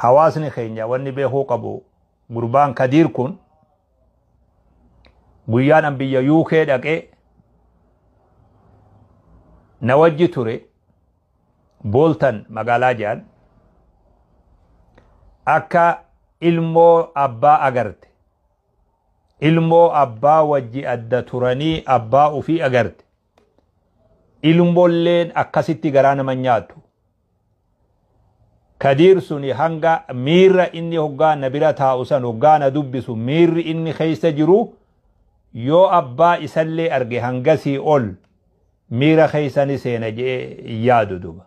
Hawaasni keenya wanni beekuu qabu, gurbaan Kadiir kun guyyaan an biyya UK dhaqee na wajji ture. Booltan magaalaa jedhan, akka ilmoo abbaa agarte, ilmoo abbaa wajji adda turanii abbaa ufii agarte, ilmoolleen akkasitti garaa nama nyaattu. Kadiir suni hanga miirra inni hoggaa na bira taa'u san, hoggaa na dubbisu, miirri inni keessa jiru yoo abbaa isallee arge hangasii ol miira keessa ni seena jedhee yaadu. Duba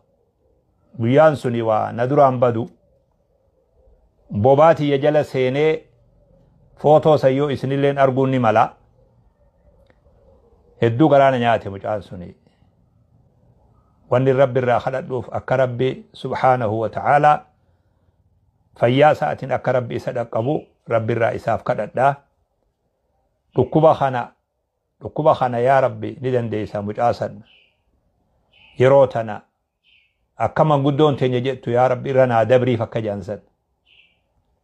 guyyaan suni waa na duraan badu bobaa tiyya jala seenee footoo san yoo isinilleen arguun ni mala. Hedduu garaana nyaate mucaan suni. Wanni Rabbi irraa kadhadhuuf akka Rabbi subhaanahu wa ta'aalaa fayyaa isaatiin akka Rabbi isa dhaqqabu Rabbi irraa isaaf kadhadha. Dhukkuba kana, dhukkuba kana, yaa Rabbi ni dandeessa. Mucaa san yeroo tana akka manguddoon teenya jettu, yaa Rabbi irra naa dabriif akka jedhan san,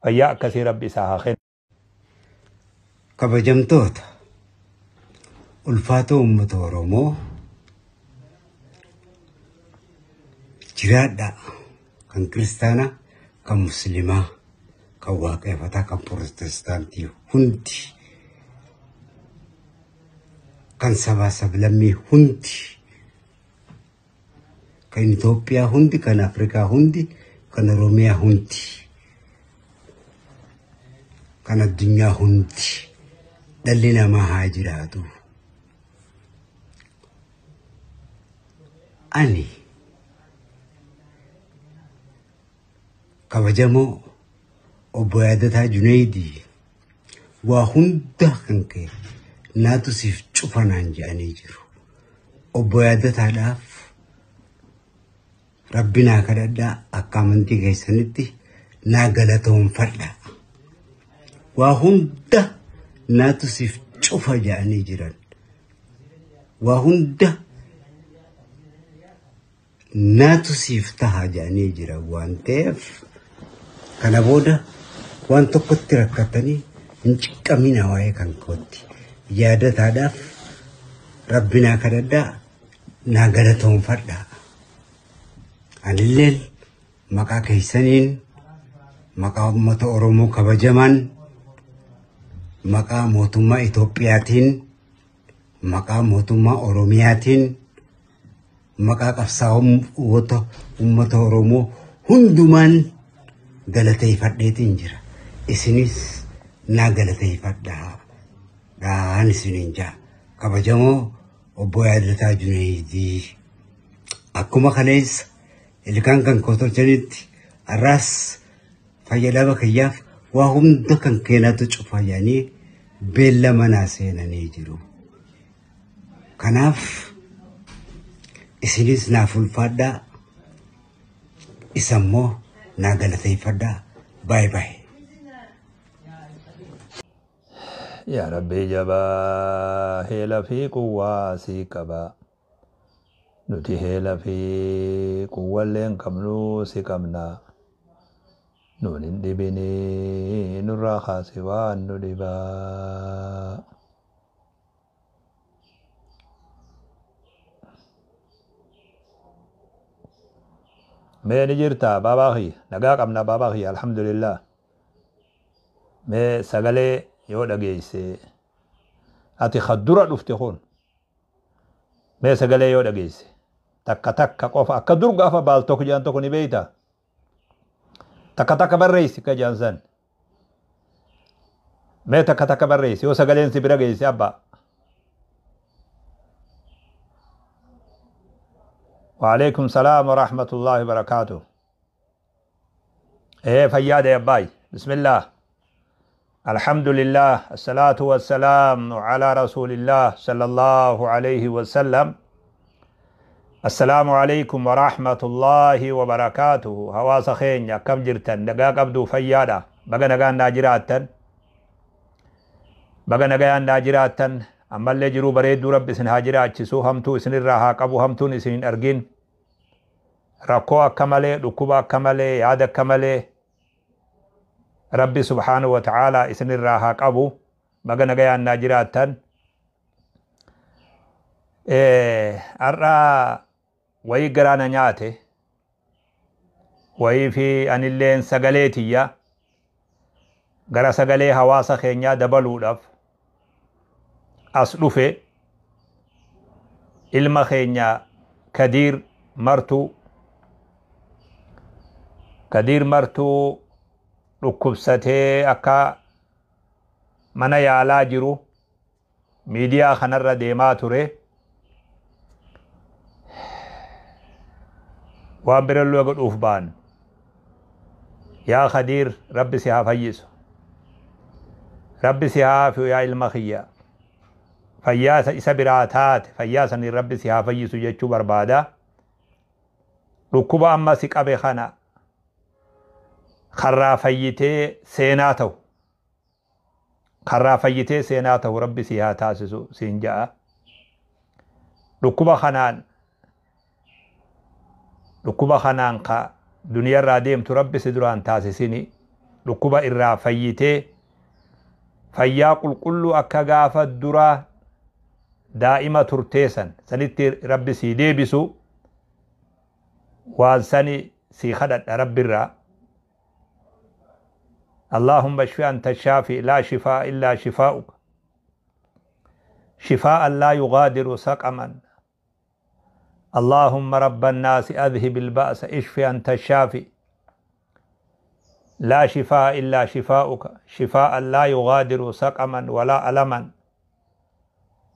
fayyaa akkasii Rabbi isaa haa kennu. Kabajamtoota ulfaatoo uummata Oromoo, jiraadhaa. Kan kiristaanaa, kan musliimaa, kan waaqeffataa, kan pirootestaantii hundi, kan sabaa sablammii hundi, kan Itoophiyaa hundi, kan Afrikaa hundi, kan Oromiyaa hundi, kan addunyaa hundi, dhalli namaa haa jiraatu. Ani kabajamoo obbo Yaadataa Junaydii, waa hunda kan ka'e naatu siif cufanaan jedhanii jiru. Obbo Yaadataadhaaf Rabbi naa kadhadhaa, akka amantii keessanitti naa galatoonfadha. Waa hunda naatu siif cufa jedhanii jiran. Waa hunda naatu siif taha jedhanii jiran waan ta'eef, kana booda waan tokkotti rakkatanii hin ciqqamina waa'ee kan kootti. Yaadataadhaaf Rabbi naa kadhadhaa, naa galatoonfadha. Anilleen maqaa keessaniin, maqaa uummata Oromoo kabajamaan, maqaa mootummaa Itoophiyaatiin, maqaa mootummaa Oromiyaatiin, maqaa qabsaa'ota uummata Oromoo hundumaan galateeffadheetiin jira. Isinis naa galateeffadhaa. Dhaan isiniin jaa. Kabajamoo obbo Yaadataa Junaydii. Akkuma kaleessa ilkaan kan koo tolchanitti, har'aas fayyadama kiyyaaf waa hunda kan keenatu cufa jedhanii beellama naa seenanii jiru. Kanaaf isinis naaf ulfaadhaa, isa immoo naa galateeffadhaa. Baay'ee baay'ee. Yaa Rabbi jabaa heela fi quwwaa sii qaba. Nuti heela fi quwwallee hin qabnu, si qabna. Nuun hin dhibini, nurraa kaasi waan nu dhibaa. Mee ni jirta baabaa kiyya? Nagaa qabna baabaa kiyya, alhamdulillah. Mee sagalee yoo dhageesse, ati ka dura dhufte kun, mee sagalee yoo dhageesse takka takka qofa, akka dur gaafa baal tokko jedhan tokko ni beeyta, takka takka barreessi akka jedhan san, mee takka takka barreessi yoo sagaleen si bira geesse abbaa. وعليكم السلام ورحمة الله وبركاته. ايه فياد يا باي. بسم الله، الحمد لله، الصلاة والسلام على رسول الله صلى الله عليه وسلم. السلام عليكم ورحمة الله وبركاته. Hawaasa keenya, akkam jirtan? Nagaa qabdu? Fayyaadha? Baga nagaan naa jiraattan, baga nagaan naa jiraattan. Ammallee jiruu bareedduu Rabbi isin haa jiraachisu, hamtuu isinirraa haa qabu, hamtuun isin hin argin. Rakkoo akka malee, dhukkuba akka malee, yaada akka malee Rabbi subhaanahu wa ta'aalaa isinirraa haa qabu. Baga nagayaan naa jiraattan. Har'a wayii garaa na nyaate. Wayii fi anilleen sagalee tiyya gara sagalee hawaasa keenyaa dabaluudhaaf as dhufe. Ilma keenya Kadiir Martuu, Kadiir Martuu dhukkubsatee akka mana yaalaa jiru miidiyaa kanarra deemaa ture. Waan birallee godhuuf ba'an. Yaa Kadiir, Rabbi si haa fayyisu. Rabbi si haa afiyu yaa ilma kiyya. Fayyaa isa biraa taate fayyaa saniin Rabbi si haa fayyisu jechuu barbaada. Dhukkuba amma si qabe kana karraa fayyitee seenaa ta'u. Karraa fayyitee seenaa ta'u Rabbi si haa taasisu siin ja'a. Dhukkuba kanaan ka duniyarraa deemtu Rabbi si duraan taasisini. Dhukkuba irraa fayyitee fayyaa qulqulluu akka gaafa duraa daa'ima turteesan sanitti Rabbi sii deebisu, waan sani sii kadhadha Rabbirraa. اللهم اشف أنت الشافي لا شفاء إلا شفاؤك شفاء لا يغادر سقما. اللهم رب الناس أذهب البأس، اشف أنت الشافي لا شفاء إلا شفاؤك شفاء لا يغادر سقما ولا ألما.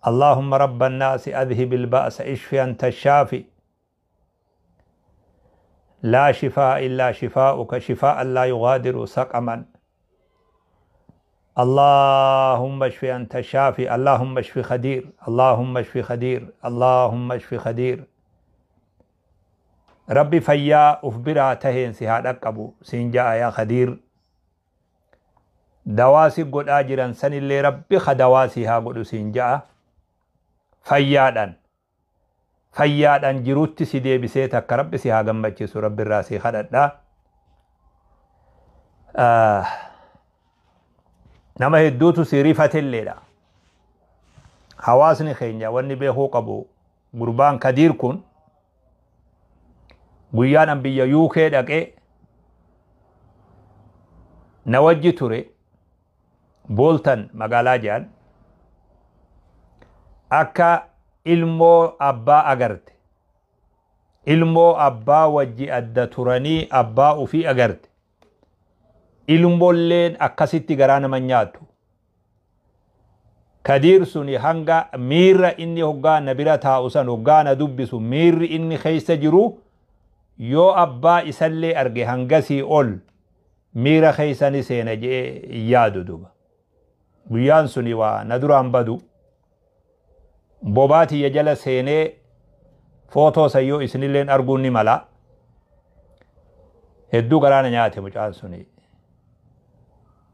اللهم رب الناس أذهب البأس، اشف أنت الشافي لا شفاء إلا شفاؤك شفاء لا يغادر سقما. اللهم اشف أنت الشافي. اللهم اشف خدير، اللهم اشف خدير، اللهم اشف خدير. Rabbi fayyaa uf biraa taheen si haa dhaqqabu siin ja'a yaa Khadiir. Dawaa si godhaa jiran sanillee Rabbi ka dawaa si haa godhu siin ja'a. Fayyaadhaan fayyaadhaan jirutti si deebisee takka Rabbi si haa gammachiisu Rabbi irraa si kadhadha. Nama hedduutu si rifatelleedha. Hawaasni keenya wanni beekuu qabu, gurbaan Kadiir kun guyyaan an biyya UK dhaqee na wajji ture. Booltan magaalaa jedhan akka ilmoo abbaa agarte, ilmoo abbaa wajji adda turanii abbaa ufii agarte, ilmoolleen akkasitti garaa nama nyaattu. Kadiir suni hanga miirra inni hoggaa na bira taa'u san, hoggaa na dubbisu, miirri inni keessa jiru yoo abbaa isallee arge hangasii ol miira keessa ni seena je'ee yaadu. Duba guyyaan suni waa na duraan badu bobaatiyya jala seenee footoo sayyoo isinilleen arguun ni mala. Hedduu garaana nyaate mucaan suni.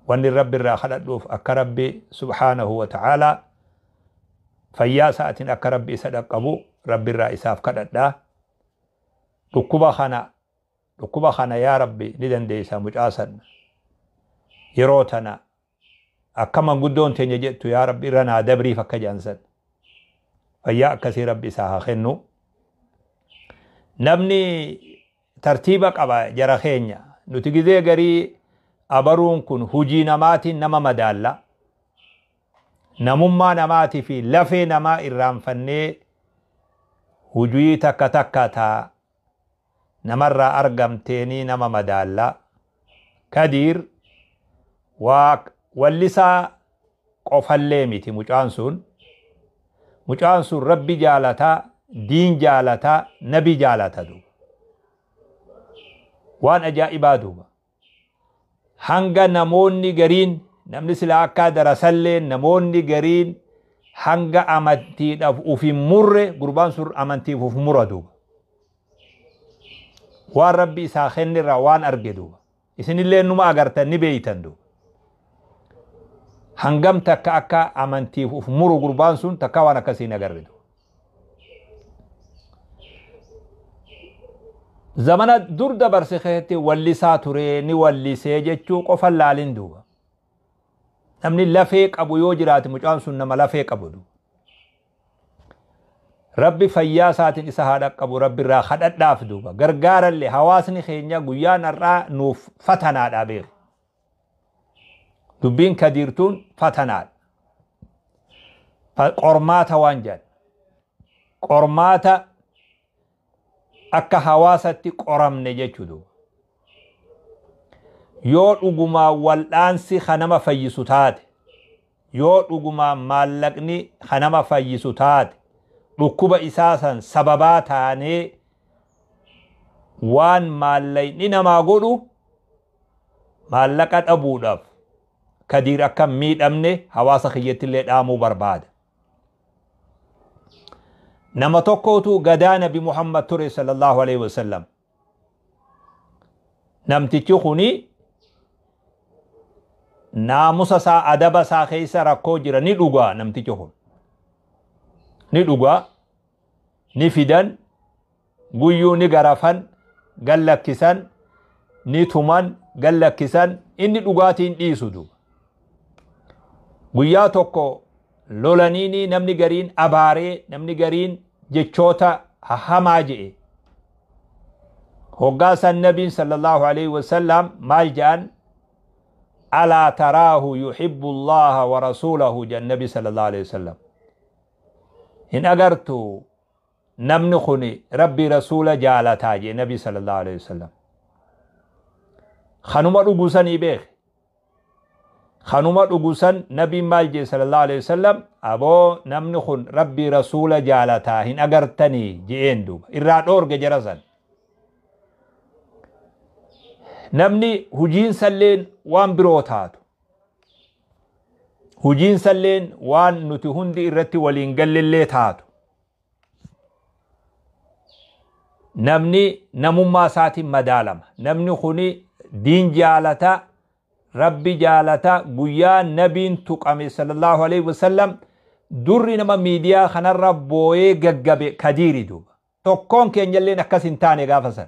Wanni Rabbi irraa kadhadhuuf akka Rabbi subhaanahu wa ta'aalaa fayyaa isaatiin akka Rabbi isa dhaqqabu Rabbi irraa isaaf kadhadhaa. Dhukkuba kana yaa Rabbi ni dandeessa. Mucaa san yeroo tana akka manguddoon teenya jettu, yaa Rabbi irra naa dabriif akka jedhan, fayyaa akkasii Rabbi isaa haa kennu. Namni tartiiba qaba. Jara keenya, nuti gizee garii abaruun kun hujii namaatiin nama madaalla, namummaa namaatii fi lafee namaa irraanfannee hujii takka takka taa namarraa argamteenii nama madaalla. Kadiir waa wallisaa qofallee miti mucaan sun. Mucaan sun Rabbi jaalataa, diin jaalataa, nabi jaalata. Duuba waan ajaa'ibaa duuba hanga namoonni gariin, namni sila akka darasallee, namoonni gariin hanga amantiidhaaf uf hin murre, gurbaan sun amantiif uf mura. Duuba waan Rabbi isaa kennirraa waan arge duuba isinillee numa agartan, ni beeytan. Duuba hangam takka akka amantiif uf muru gurbaan sun takka waan akkasii hin agarre. Duuba Zamana dur dabarse keessatti wallisaa ture, ni wallisee jechuu qofa laalin duuba. Namni lafee qabu yoo jiraate, mucaan sun nama lafee qabu duuba. Rabbi fayyaa isaatiin isa haa dhaqqabu, Rabbi irraa kadhadhaaf duuba. Gargaarallee hawaasni keenya guyyaan har'aa nuuf fatanaadha beeku. Dubbiin Kadiirtuun fatanaadha. Qormaata waan jedhan. Qormaata akka hawaasatti qoramne jechuudha. Yoo dhugumaa wal'aansi kanama fayyisu taate, yoo dhugumaa maallaqni kanama fayyisu taate, dhukkuba isaa san sababaa taanee waan maallaqni namaa godhu maallaqa dhabuudhaaf Kadiir akka miidhamne hawaasa kiyyatti illee dhaamuu barbaada. Nama tokkotu gadaa Nabi Muhammad ture sallallahu alaihi wasallam. Namtichi kuni naamusa isaa, adaba isaa keessa rakkoo jira, ni dhugaa namtichi kun. Ni dhugaa, ni fidan, guyyuu ni garafan, gallakkisan, ni tuman, gallakkisan, inni dhugaatiin dhiisu duuba. Guyyaa tokko lolaniini namni gariin abaaree, namni gariin jechoota hamaa je'e. Hoggaa san Nabiin sallallahu alaihi wasallam maal jedhan? "Alaa taraahu yuhibbu Allaha wa rasuulahu," jedhan Nabi sallallahu alaihi wasallam. "Hin agartu, namni kun Rabbi rasuula jaalataa," jedhe Nabi sallallahu alaihi wasallam. Kanuma dhugusanii beeke. Kanuma dhugusan Nabiin maal jedhe sallallahu alaihi wasallam? "Aboo, namni kun Rabbi rasuula jaalataa hin agartanii?" je'een duuba. Irraa dhoorge jara san. Namni hujiinsalleen waan biroo taatu. Hujiinsalleen waan nuti hundi irratti waliin gallellee taatu. Namni namummaa isaatiin madaalama. Namni kuni diin jaalata, Rabbi jaalata, guyyaa Nabiin tuqame sallallahu alaihi wasallam durri nama miidiyaa kanarra booyee gaggabe Kadiiri duuba. Tokkoon keenyalleen akkas hin taane gaafa san.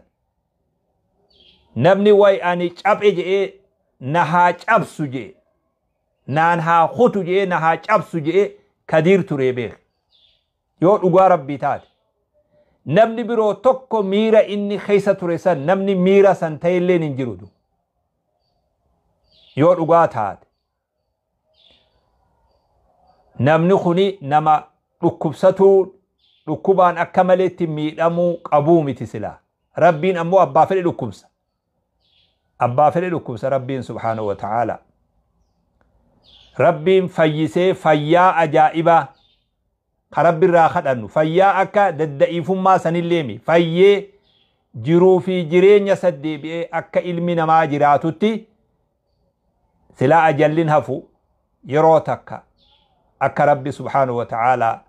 Namni way ani caphe je'ee na haa cabsu je'e, naan haa kutu je'ee na haa cabsu je'ee Kadiir turee beeke. Yoo dhugaa Rabbii taate. Namni biroo tokko miira inni keessa ture san namni miira san ta'elleen hin jiru. Yoo dhugaa taate. Namni kuni nama dhukkubsatuu, dhukkubaan akka maleetti miidhamuu qabuu miti silaa. Rabbiin ammoo abbaa fedhe dhukkubsa. Abbaa fedhe dhukkubsa Rabbiin subhaanahu wa ta'ala. Rabbiin fayyisee fayyaa ajaa'ibaa ka Rabbi irraa kadhannu, fayyaa akka dadda'iifummaa sanilleemi, fayyee jiruu fi jireenya saddeebi'ee akka ilmi namaa jiraatutti silaa ajallin hafu yeroo takka akka Rabbi subhaanahu wa ta'ala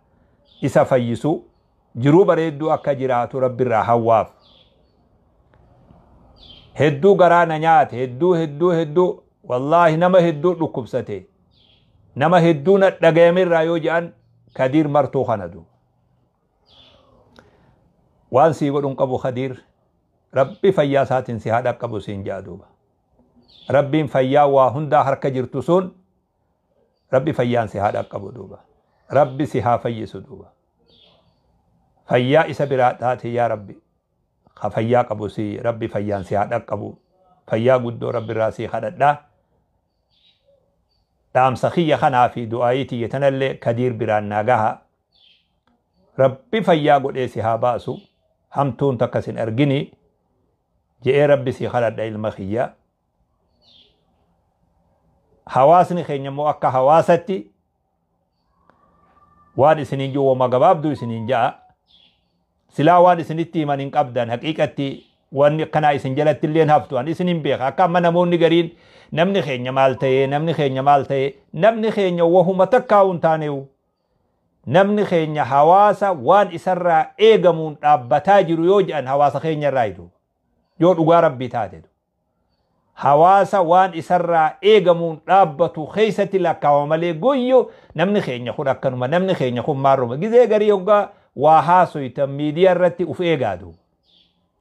isa fayyisu, jiruu bareedduu akka jiraatu Rabbi irraa hawwaaf. Hedduu garaa na nyaate, hedduu hedduu hedduu, wallaahi nama hedduu dhukkubsate, nama hedduu na dhagayamirraa yoo jedhan Kadiir martuu kana duuba. Waan sii godhun qabu Kadiir, Rabbi fayyaa isaatiin si haa dhaqqabu siin jedha duuba. Rabbiin fayyaa waa hundaa harka jirtu sun Rabbi fayyaan si haa dhaqqabu duuba. Rabbi si haa fayyisu duuba. Fayyaa isa biraa taate yaa Rabbi. Ka fayyaa qabu si Rabbi fayyaan si haa dhaqqabu. Fayyaa guddoo Rabbi irraa si kadhadhaa. Dhaamsa kiyya kanaa fi du'aayii tiyya tanallee Kadiir biraan naa gaha. Rabbi fayyaa godhee si haa baasu. Hamtuun takka sin argini. Je'ee Rabbi si kadhadha ilma kiyya. Hawaasni keenya immoo akka hawaasatti waan isiniin jiru wama gabaabduu isiniin ja'a. Silaa waan isinitti himan hin qabdan, haqiiqatti wanni akkanaa isin jalatti illee haftu ani isin hin beeka. Akka amma namoonni gariin namni keenya maal ta'ee, namni keenya maal ta'ee, namni keenya wahuma takkaa hin taaneewu. Namni keenya hawaasa waan isarraa eegamuun dhaabbataa jiru yoo jedhan hawaasa keenya irraa jiru. Yoo dhugaa Rabbii taate. Hawaasa waan isarraa eegamuun dhaabbatu keessatti lakkaawama malee guyyuu namni keenya kun akkanuma, namni keenya kun maarruma, gizee garii hoggaa waa haasoytan miidiyaa irratti uf eegaadu.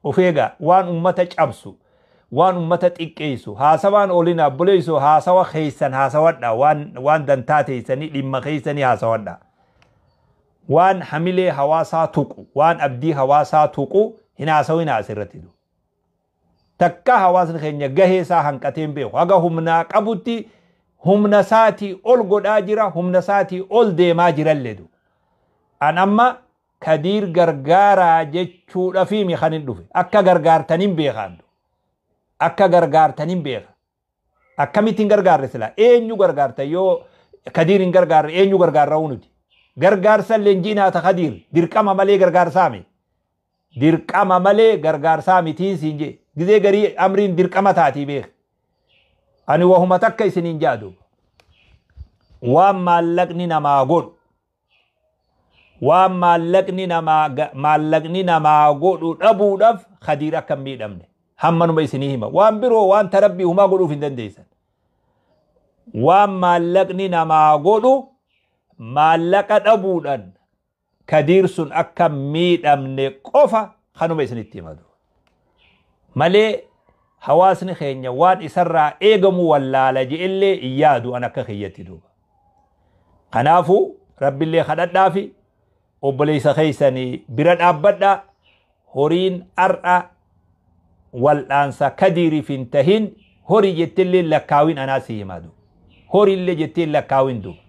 Of eegaa, waan ummata cabsu, waan ummata xiqqeessu haasawaan oolina. Obboleessu, haasawa keessan haasawadha, waan dantaa teessanii, dhimma keessanii haasawadha. Waan hamilee hawaasaa tuqu, waan abdii hawaasaa tuqu hin haasawina asirratti. Takka hawaasni keenya gahee isaa hanqatee hin beeku. Haga humnaa qabutti humna isaatii ol godhaa jira, humna isaatii ol deemaa jirallee. An amma Kadiir gargaaraa jechuudhafi kan hin dhufe. Akka gargaartaniin beekaan, akka gargaartaniin beeka. Akkamittiin gargaarre sila? Eenyu gargaarta? Yoo Kadiir hin gargaarre, eenyu gargaarra? Nuti gargaarsa leenjiinaata. Kadiir dirqama malee gargaarsaami, dirqama malee gargaarsaa mitiin siin jee. Gizee garii amriin dirqama taatii beek. Ani wahuma takka isiniin jaadu: waan maallaqni namaa godhu, waan maallaqni namaa godhu dhabuudhaaf Kadiir akka hin miidhamne hammanuma isinii hima. Waan biroo, waan tarabbii humaa godhuuf hin dandeessan. Waan maallaqni namaa godhu, maallaqa dhabuudhaan Kadiir sun akka miidhamne qofa kanuma isinitti himatu malee, hawaasni keenya waan isarraa eegamu wallaala je'ellee hin yaadu an akka kiyyatti duuba. Kanaafuu Rabbillee kadhadhaafi, obboleessa keessanii bira dhaabbadha. Horiin ar'a wal'aansa Kadiiriif hin tahin horii jettillee lakkaawin, anaa si himadu, horiillee jettee lakkaawin duuba.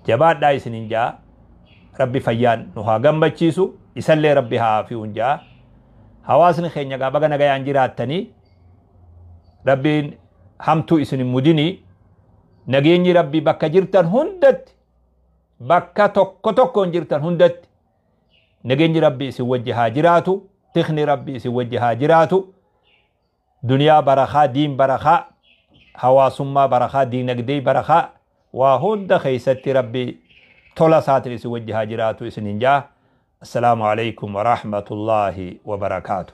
Jabaadhaa isinin jaa. Rabbi fayyaan nu haa gammachiisu, isallee Rabbi haa hafi'uun jaa. Hawaasni keenya gaa baga nagayaan jiraattanii, Rabbiin hamtuu isin hin mudinii. Nageenyi Rabbi bakka jirtan hundatti, bakka tokko tokkoon jirtan hundatti, nageenyi Rabbi isin wajji haa jiraatu, tikni Rabbi isin wajji haa jiraatu. Duniyaa barakaa, diin barakaa, hawaasummaa barakaa, diinagdee barakaa, waa hunda keeysatti Rabbi tola isaatiin isin wajji haa jiraatu isinin jaa. Assalaamu alaykum warahmatullaahi wabarakaatu.